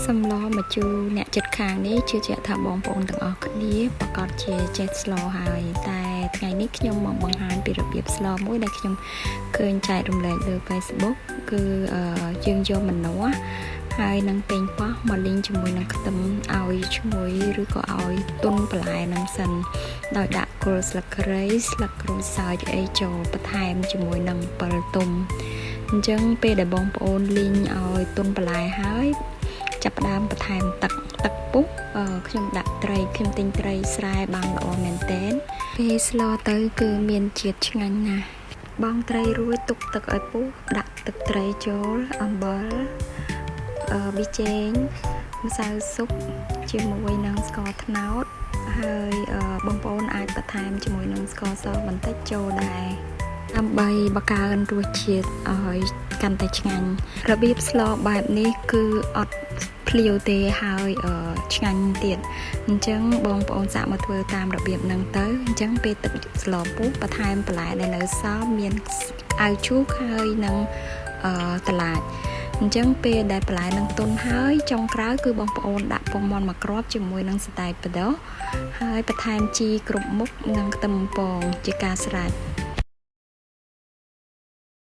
សម្លម្ជូរអ្នកចិត្តខាងនេះជឿជាក់ថាបងប្អូនទាំងអស់គ្នាប្រាកដជាចេះស្លហើយតែថ្ងៃនេះខ្ញុំមកបង្ហាញពីរបៀបស្លមួយដែលខ្ញុំឃើញចែករំលែកលើ Facebook គឺយើងយកម្នាស់ហើយនឹងប៉េងប៉ោះមកលីងជាមួយនឹងខ្ទឹមឲ្យឈ្ងុយឬក៏ឲ្យទន់បន្លែនឹងសិនដោយដាក់គល់ស្លឹកគ្រៃស្លឹកក្រូចសើចអីចូលបន្ថែមជាមួយនឹងអំពិលទុំអញ្ចឹងពេលដែលបងប្អូនលីងឲ្យទន់បន្លែហើយចាប់ផ្ដើមបន្ថែមទឹកទឹកពុះខ្ញុំដាក់ត្រីខ្ញុំទិញត្រីស្រែបានល្អមែនតែនពេលស្លទៅគឺមានជាតិឆ្ងាញ់ណាស់បងត្រីរួចទុកទឹកឲ្យពុះដាក់ទឹកត្រីចូលអំបិលប៊ីចេងម្សៅស៊ុបជាមួយនឹងស្ករត្នោតហើយបងប្អូនអាចបន្ថែមជាមួយនឹងស្ករសបន្តិចចូលដែរដើម្បីបង្កើនរសជាតិឲ្យកាន់តែឆ្ងាញ់របៀបស្លបែបនេះគឺអត់ភ្លាវទេហើយឆ្ងាញ់ទៀតអញ្ចឹងបងប្អូនសាកមកធ្វើតាមរបៀបហ្នឹងទៅអញ្ចឹងពេលទឹកស្លពុះបន្ថែមបន្លែដែលនៅសល់មានក្អៅឈូកហើយនឹងអឺតឡាចអញ្ចឹងពេលដែលបន្លែនឹងទុនហើយចុងក្រោយគឺបងប្អូនដាក់ពងមាន់មួយគ្រាប់ជាមួយនឹងសណ្តែកបណ្ដុះហើយបន្ថែមជីគ្រប់មុខនិងខ្ទឹមបំពងជាការស្រេច។